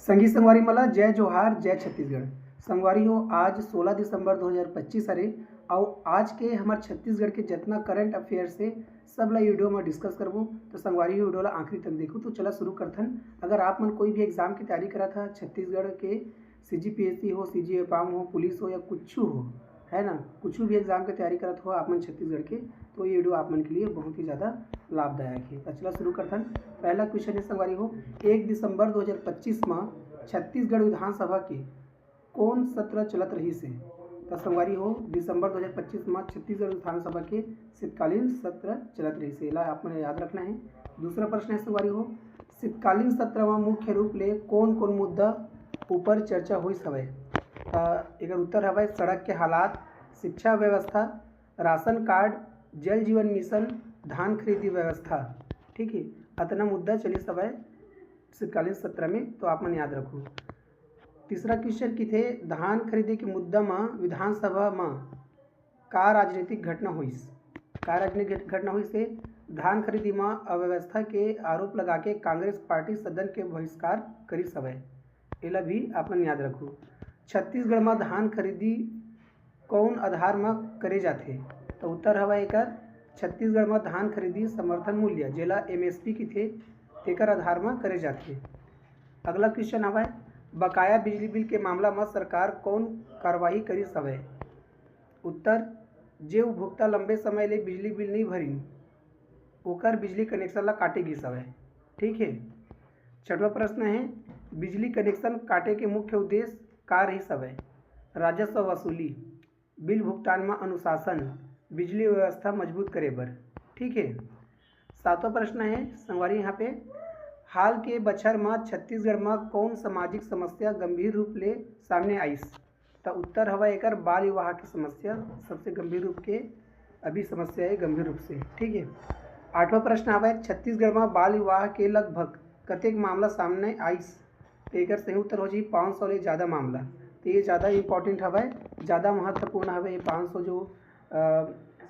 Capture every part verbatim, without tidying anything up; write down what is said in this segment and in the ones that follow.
संगी संगवारी मन ला जय जोहार, जय छत्तीसगढ़। संगवारी हो, आज सोलह दिसंबर दो हज़ार पच्चीस हरे, अउ आज के हमर छत्तीसगढ़ के जतना करंट अफेयर्स हे, सब ला वीडियो में डिस्कस करबो। तो संगवारी हो, वीडियो ला आखिरी तक देखो। तो चला शुरू करथन। अगर आप मन कोई भी एग्जाम की तैयारी करत हा, छत्तीसगढ़ के सीजीपीएससी हो, सीजीएपाम हो, पुलिस हो या कुछ हो, है ना, कुछ भी एग्जाम की तैयारी करत हो आप मन छत्तीसगढ़ के, तो ये वीडियो आप मन के लिए बहुत ही ज़्यादा लाभदायक है। तो चला शुरू करथन। पहला क्वेश्चन है संगवारी हो, एक दिसंबर दो हज़ार पच्चीस में छत्तीसगढ़ विधानसभा के कौन सत्र चलत रहिस हे? तो संगवारी हो, दिसंबर दो हज़ार पच्चीस में छत्तीसगढ़ विधानसभा के शीतकालीन सत्र चलत रहिस हे, एला आप मन याद रखना है। दूसरा प्रश्न है संगवारी हो, शीतकालीन सत्र में मुख्य रूप ले कौन कौन मुद्दा ऊपर चर्चा होइस हवय? त एकर उत्तर हवय सड़क के हालात, शिक्षा व्यवस्था, राशन कार्ड, जल जीवन मिशन, धान खरीदी व्यवस्था। ठीक है, अतना मुद्दा चलिस हवय शीतकालीन सत्र में, तो आप मन याद रखो। तीसरा क्वेश्चन किथे, धान खरीदी के मुद्दा म विधानसभा म का राजनीतिक घटना होइस? का राजनीतिक घट-, घटना होइस हे? धान खरीदी म अव्यवस्था के आरोप लगा के कांग्रेस पार्टी सदन के बहिष्कार करिस हवय। एला भी आप मन याद रखू। छत्तीसगढ़ म धान खरीदी कौन आधार म करे जाथे? तो उत्तर हवय एकर, छत्तीसगढ़ म धान खरीदी समर्थन मूल्य, जेला एमएसपी किथे, तेकर आधार म करे जाथे। अगला क्वेश्चन हवय, बकाया बिजली बिल के मामला म सरकार कौन कार्रवाई करिस हवय? उत्तर, जे उपभोक्ता लंबे समय ले बिजली बिल नइ भरिन, ओकर बिजली कनेक्शन ला काटे गिस हवय। ठीक है, छठवां प्रश्न है, बिजली कनेक्शन काटे के मुख्य उद्देश्य का रहिस हवय? राजस्व वसूली, बिल भुगतान म अनुशासन, बिजली व्यवस्था मजबूत करे बर। ठीक है, सातवां प्रश्न है संगवारी, यहाँ पे हाल के बछर म छत्तीसगढ़ म कौन सामाजिक समस्या गंभीर रूप ले सामने आइस? त उत्तर हवय एकर बाल विवाह के समस्या सबसे गंभीर रूप के अभी समस्या है गंभीर रूप से। ठीक है, आठवां प्रश्न हवय छत्तीसगढ़ म बाल विवाह के लगभग कतेक मामला सामने आइस? तो एकर सही उत्तर हो जाही पाँच सौ ले ज़्यादा मामला। तो ये ज़्यादा इंपॉर्टेंट हवय, ज़्यादा महत्वपूर्ण हवय ये पाँच सौ जो अ,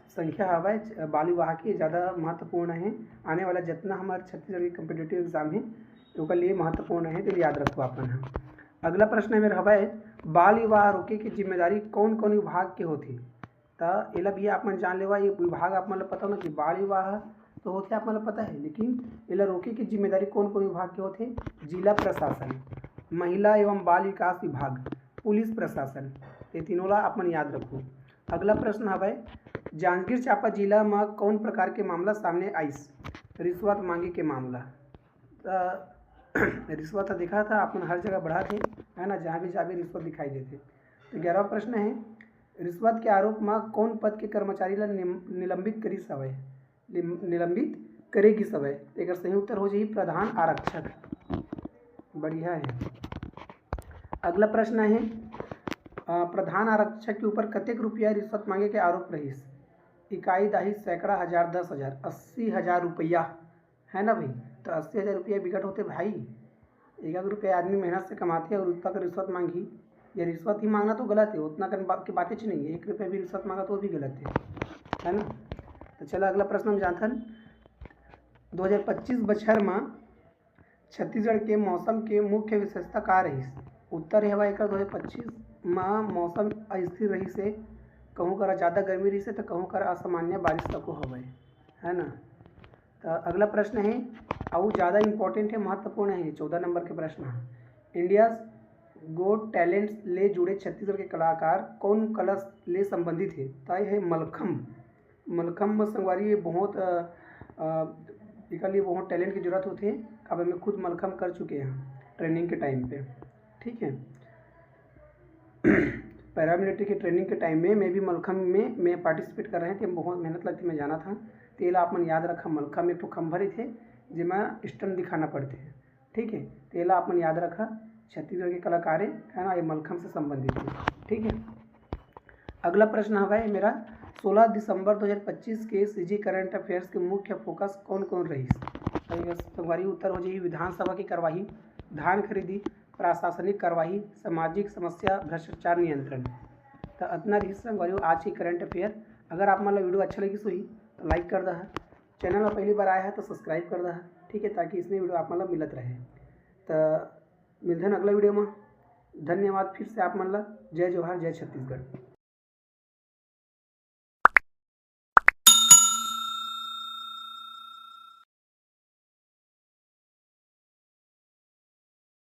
संख्या हवय बाल विवाह के, ज़्यादा महत्वपूर्ण है। आने वाला जितना हमारे छत्तीसगढ़ के कॉम्पिटिटिव एग्जाम है, ओकर लिए महत्वपूर्ण है, तो याद रखो आप मन ह। अगला प्रश्न मेर हवय, बाल विवाह रोके के जिम्मेदारी कौन कौन विभाग के होथे? त एला भी आप मन जान लेवा, ये विभाग आप मन ल पता हो ना कि बाल विवाह तो होथे, आप मन ल पता है, लेकिन एला रोके के जिम्मेदारी कौन कौन विभाग के होथे? जिला प्रशासन, महिला एवं बाल विकास विभाग, पुलिस प्रशासन, ये तीनों ला आप मन याद रखो। अगला प्रश्न हवय, जांजगीर चांपा जिला म कौन प्रकार के मामला सामने आइस? रिश्वत मांगे के मामला। त रिश्वत ह देखा था आप मन हर जगह बढ़ा थे, है ना, जहाँ भी जाबे रिश्वत दिखाई देथे। तो ग्यारहवाँ प्रश्न है, रिश्वत के आरोप म कौन पद के कर्मचारी ला निम-, निलंबित करिस हवय? निम-, निलंबित करे गिस हवय। एकर सही उत्तर हो जाही प्रधान आरक्षक। बढ़िया है। अगला प्रश्न है, अ, प्रधान आरक्षक के ऊपर कतेक रुपया रिश्वत मांगे के आरोप रहिस? इकाई दाही सैकड़ा हजार, दस हजार, अस्सी हजार रुपया, है ना भाई? तो अस्सी हजार रुपया बिकट होते भाई। एक एक रुपया आदमी मेहनत से कमाथे और उतना का रिश्वत मांगही, या रिश्वत ही मांगना तो गलत है, उतना कन बा-, के बातें नहीं है, एक रुपया भी रिश्वत मांगा तो वो भी गलत है, है ना? तो चलो अगला प्रश्न हम जानथन, दो हज़ार पच्चीस बछर म छत्तीसगढ़ के मौसम के मुख्य विशेषता का रहिस? उत्तर हे हवा एकर दो हज़ार पच्चीस म मौसम अस्थिर रहिस हे, कहूँ करा ज़्यादा गर्मी रहिस हे तो कहूँ करा असामान्य बारिश तको हवय, है ना? तो अगला प्रश्न है, अउ ज़्यादा इंपॉर्टेंट है, महत्वपूर्ण है, चौदह नंबर के प्रश्न है, इंडिया गोट टैलेंट ले जुड़े छत्तीसगढ़ के कलाकार कौन कला ले संबंधित है? तो ये है मलखम। मलखम में संगवारी ये बहुत, अ, अ, एकर लिए बहुत टैलेंट की जरूरत होती है। अब मैं खुद मलखम कर चुके हैं ट्रेनिंग के टाइम पे, ठीक है। पैरामिलिट्री के ट्रेनिंग के टाइम में मैं भी मलखम में मैं पार्टिसिपेट कर रहे थे, बहुत मेहनत लगती, मैं जाना था। तेला आप मन याद रखा, मलखम एक ठो खंभा रहिथे, जेमा स्टंट दिखाना पड़थे, ठीक है। तेला आप मन याद रखा, छत्तीसगढ़ के कलाकार है ना, ये मलखम से संबंधित है, ठीक है। अगला प्रश्न हवा है मेरा, सोलह दिसंबर दो हज़ार पच्चीस के सीजी करंट अफेयर्स के मुख्य फोकस कौन कौन रहिस? तो ये संगवारी उत्तर हो जाही विधानसभा की कार्यवाही, धान खरीदी, प्रशासनिक कार्यवाही, सामाजिक समस्या, भ्रष्टाचार नियंत्रण। तो अतना रहिस संगवारी आज के करंट अफेयर। अगर आप मन ला वीडियो अच्छा लगिस होही तो लाइक कर दहा, चैनल में पहली बार आया है तो सब्सक्राइब कर दहा, ठीक है, ताकि इसने वीडियो आप मन ला मिलत रहे। तो मिलथन अगला वीडियो में। धन्यवाद फिर से आप मन ला। जय जोहार, जय छत्तीसगढ़।